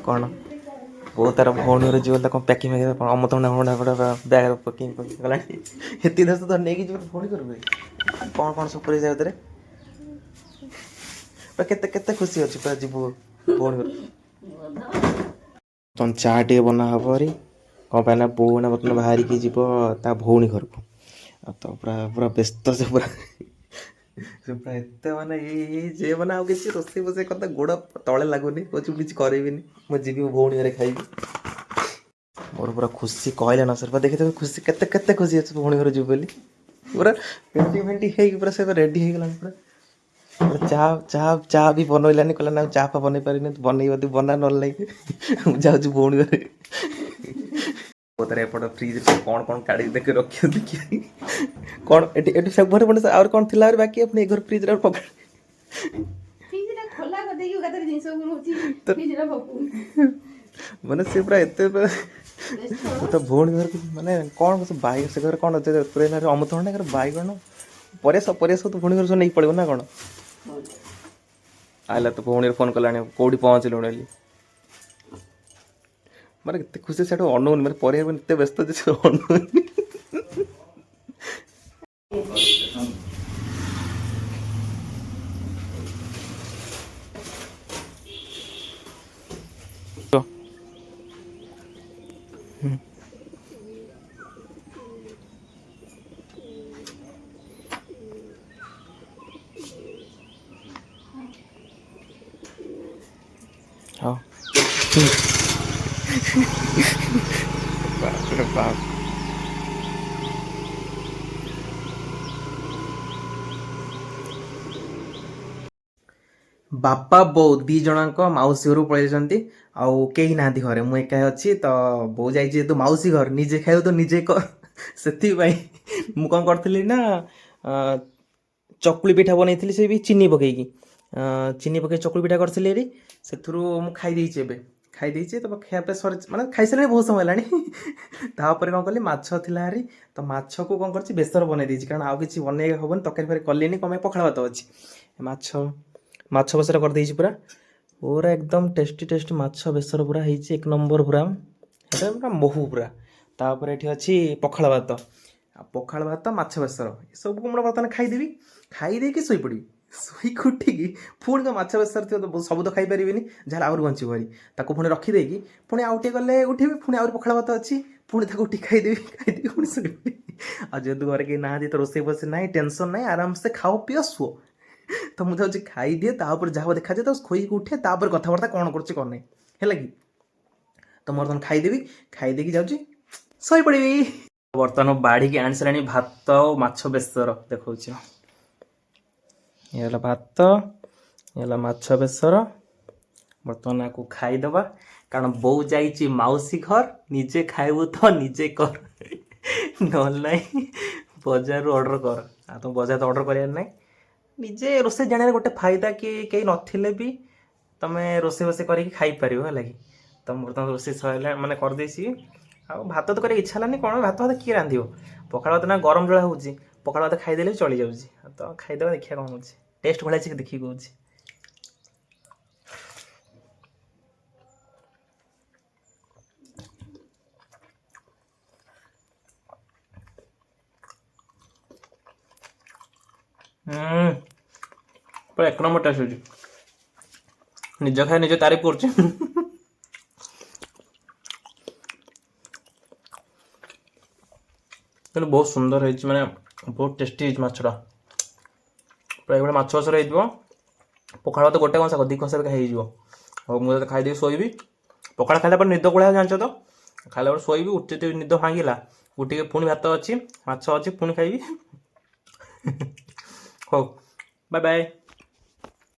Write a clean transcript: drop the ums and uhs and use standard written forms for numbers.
କ'ଣ ବୋଉ ତାର ଭଉଣୀ ଘରେ ଯିବ, କ'ଣ ପ୍ୟାକିଂ ଫ୍ୟାକିଂ, କ'ଣ ଅମୃତଭଣ୍ଡା ଫଣ୍ଡା ଫଣ୍ଡା ବ୍ୟାଗରେ ପକେଇ ପକେଇ ଗଲାଣି। ଏତିକି ଦଶ ତ ନେଇକି ଯିବ ଭଉଣୀ ଘରକୁ। କ'ଣ କ'ଣ ସବୁ ପୁରେଇ ଭିତରେ ପୁରା କେତେ କେତେ ଖୁସି ଅଛି ପୁରା, ଯିବୁ ଭଉଣୀ ଘରକୁ। ବର୍ତ୍ତମାନ ଚା ଟିକେ ବନା ହବ ଭାରି। କ'ଣ ପାଇଁ ନା ବୋଉ ଏଇନା ବର୍ତ୍ତମାନ ବାହାରିକି ଯିବ ତା ଭଉଣୀ ଘରକୁ। ଆଉ ତ ପୁରା ପୁରା ବ୍ୟସ୍ତ ସେ ପୁରା ଏତେ ମାନେ ଇଏ ଯେ ମାନେ ଆଉ କିଛି ରୋଷେଇ ଫୋଷେଇ କଥା ଗୋଡ଼ ତଳେ ଲାଗୁନି। କହୁଛି ମୁଁ କିଛି କରିବିନି, ମୁଁ ଯିବି ମୋ ଭଉଣୀ ଘରେ ଖାଇବି। ମୋର ପୁରା ଖୁସି କହିଲେ ନା ସର। ଦେଖି ଦେଖି ଖୁସି, କେତେ କେତେ ଖୁସି ଅଛି ଭଉଣୀ ଘରେ ଯିବୁ ବୋଲି। ପୁରା ପେଣ୍ଟି ଫେଣ୍ଟି ହେଇକି ପୁରା ସେ ରେଡ଼ି ହେଇଗଲାଣି ପୁରା। ଚା ଚା ଚା ବି ବନେଇଲାନି, କହିଲା ନା ଚା ଫା ବନେଇ ପାରିନି, ବନେଇବ ଯଦି ବନା, ନହେଲେ ନାହିଁ, ମୁଁ ଯାଉଛି ଭଉଣୀ ଘରେ। ତାର ଏପଟ ଫ୍ରିଜରେ ସବୁ କ'ଣ କ'ଣ କାଢ଼ିକି ଦେଖି ରଖିବ। ଦେଖି କ'ଣ ଏଠି ଏଠି ସବୁ ଘରେ ପୁଣି ଆହୁରି କ'ଣ ଥିଲା ଆହୁରି ବାକି, ପୁଣି ଏ ଘର ଫ୍ରିଜରେ ପକା। ଫ୍ରିଜଟା ଖୋଲା କରିଦେଇକି ଏକାଥରେ ଜିନିଷ ପୁରଉଛି, ଫ୍ରିଜଟା ପକଉନି। ମାନେ ସେ ପୁରା ଏତେ ପୁରା ତ ଭଉଣୀ ଘରକୁ ମାନେ କ'ଣ ସେ ବାଇଗଣ, ସେ ଘରେ କ'ଣ ପୁରେଇଲା? ଅମୃତଭଣ୍ଡା ଘରେ ବାଇଗଣ, ପରିବା ସବୁ, ପରିବା ସବୁ ତ ଭଉଣୀ ଘର ସବୁ ନେଇକି ପଳେଇବ ନା କ'ଣ? ଆଇଲା ତ ଭଉଣୀରେ ଫୋନ୍ କଲାଣି, କୋଉଠି ପହଞ୍ଚିଲୁଣି ବୋଲି। ମାନେ କେତେ ଖୁସି, ସେଠୁ ଅନଉନି, ମାନେ ପରିବା ପାଇଁ ଏତେ ବ୍ୟସ୍ତ ଯେ ସେ ଅନଉନି। ହଁ, ବାପରେ ବାପ। ବାପା ବୋଉ ଦି ଜଣଙ୍କ ମାଉସୀ ଘରକୁ ପଳେଇଛନ୍ତି ଆଉ କେହି ନାହାନ୍ତି ଘରେ, ମୁଁ ଏକା ଅଛି। ତ ବୋଉ ଯାଇଛି ଯେହେତୁ ମାଉସୀ ଘର, ନିଜେ ଖାଇବୁ ତ ନିଜେ କର। ସେଥିପାଇଁ ମୁଁ କ'ଣ କରିଥିଲି ନା ଚକୁଳି ପିଠା ବନେଇଥିଲି, ସେ ବି ଚିନି ପକେଇକି, ଚିନି ପକେଇ ଚକୁଳି ପିଠା କରିଥିଲି ହେରି। ସେଥିରୁ ମୁଁ ଖାଇ ଦେଇଛି, ଏବେ ଖାଇ ଦେଇଛି। ତ ଖିଆ ପିଆ ସରି ମାନେ ଖାଇସାରିଲାଣି, ବହୁତ ସମୟ ହେଲାଣି। ତାପରେ କ'ଣ କଲି, ମାଛ ଥିଲା ହାରି, ତ ମାଛକୁ କ'ଣ କରିଛି, ବେସର ବନେଇ ଦେଇଛି। କାରଣ ଆଉ କିଛି ବନେଇ ହେବନି, ତରକାରୀ ଫରକାରୀ କଲିନି। କ'ଣ ପାଇଁ, ପଖାଳ ଭାତ ଅଛି, ମାଛ ମାଛ ବେସର କରିଦେଇଛି। ପୁରା ପୁରା ଏକଦମ ଟେଷ୍ଟି ଟେଷ୍ଟି ମାଛ ବେସର ପୁରା ହେଇଛି, ଏକ ନମ୍ବର ପୁରା, ଏଇଟା ପୁରା ମହୁ ପୁରା। ତାପରେ ଏଠି ଅଛି ପଖାଳ ଭାତ। ଆଉ ପଖାଳ ଭାତ, ମାଛ ବେସର, ଏସବୁକୁ ମୁଁ ବର୍ତ୍ତମାନ ଖାଇଦେବି। ଖାଇ ଦେଇକି ଶୋଇପଡ଼ିବି। ଶୋଇକି ଉଠିକି ପୁଣି କ'ଣ ମାଛ ବେସର ଥିବ ତ ସବୁ ତ ଖାଇପାରିବିନି, ଯାହେଲେ ଆହୁରି ବଞ୍ଚିବ ଭାରି। ତାକୁ ପୁଣି ରଖିଦେଇକି ପୁଣି ଆଉ ଟିକେ ଗଲେ ଉଠିବି, ପୁଣି ଆହୁରି ପଖାଳ ଭାତ ଅଛି, ପୁଣି ତାକୁ ଉଠିକି ଖାଇଦେବି। ଖାଇଦେଇକି ପୁଣି ଶୋଇପଡ଼ିବି। ଆଉ ଯେହେତୁ ଘରେ କେହି ନାହାନ୍ତି ତ ରୋଷେଇ ଫୋଷେଇ ନାହିଁ, ଟେନସନ୍ ନାହିଁ, ଆରାମସେ ଖାଅ ପିଅ ଶୁଅ। ତ ମୁଁ ଯାଉଛି ଖାଇଦିଏ, ତାପରେ ଯାହା ହବ ଦେଖାଯାଏ। ତ ଖୋଇକି ଉଠେ, ତାପରେ କଥାବାର୍ତ୍ତା କ'ଣ କରୁଛି କ'ଣ ନାହିଁ, ହେଲା କି? ତ ମୁଁ ବର୍ତ୍ତମାନ ଖାଇଦେବି, ଖାଇଦେଇକି ଯାଉଛି ଶୋଇପଡ଼ିବି। ବର୍ତ୍ତମାନ ବାଢ଼ିକି ଆଣି ସାରିଲାଣି ଭାତ ଆଉ ମାଛ ବେସର, ଦେଖାଉଛି। ଇଏ ହେଲା ଭାତ, ଇଏ ହେଲା ମାଛ ବେସର। ବର୍ତ୍ତମାନ ଆକୁ ଖାଇଦେବା, କାରଣ ବୋଉ ଯାଇଛି ମାଉସୀ ଘର, ନିଜେ ଖାଇବୁ ତ ନିଜେ କର, ନହେଲେ ନାହିଁ ବଜାରରୁ ଅର୍ଡ଼ର କର। ଆଉ ତ ବଜାର ତ ଅର୍ଡ଼ର କରିବାର ନାହିଁ। ନିଜେ ରୋଷେଇ ଜାଣିବାର ଗୋଟେ ଫାଇଦା କି କେହି ନଥିଲେ ବି ତମେ ରୋଷେଇ ଫୋଷେଇ କରିକି ଖାଇପାରିବ, ହେଲା କି? ତ ମୁଁ ବର୍ତ୍ତମାନ ରୋଷେଇ ସରିଲା, ମାନେ କରିଦେଇଛି। ଆଉ ଭାତ ତ କରିବାକୁ ଇଚ୍ଛା ହେଲାନି। କ'ଣ ଭାତ ଭାତ କିଏ ରାନ୍ଧିବ? ପଖାଳ ଭାତ ନା ଗରମ ଜଳା ହେଉଛି, ପଖାଳ ଭାତ ଖାଇଦେଲେ ବି ଚଳି ଯାଉଛି। ତ ଖାଇଦେବା, ଦେଖିବା କ'ଣ ହେଉଛି, ଟେଷ୍ଟ ଭଳିଆ ଅଛି ଦେଖିକି କହୁଛି। ପୁରା ଏକ ନମ୍ବର ଟେଷ୍ଟ ହେଉଛି। ନିଜ ଖାଇ ନିଜ ତାରିଫ କରୁଛି, କିନ୍ତୁ ବହୁତ ସୁନ୍ଦର ହେଇଛି, ମାନେ ବହୁତ ଟେଷ୍ଟି ହେଇଛି ମାଛଟା। ପୁରା ଏଇଭଳିଆ ମାଛ ବେସର ହେଇଥିବ, ପଖାଳ ଭାତ ଗୋଟେ କଂସା, 2 କଂସା ବି ହେଇଯିବ। ଆଉ ମୁଁ ଯେତେ ଖାଇଦେଇକି ଶୋଇବି। ପଖାଳ ଖାଇଲା ପରେ ନିଦ କୁଳା, ଜାଣିଛ ତ? ଖାଇଲା ପରେ ଶୋଇବି, ଉଠି ନିଦ ଭାଙ୍ଗିଲା, ଉଠିକି ପୁଣି ଭାତ ଅଛି, ମାଛ ଅଛି, ପୁଣି ଖାଇବି। ହଉ, ବାଏ ବାଏ।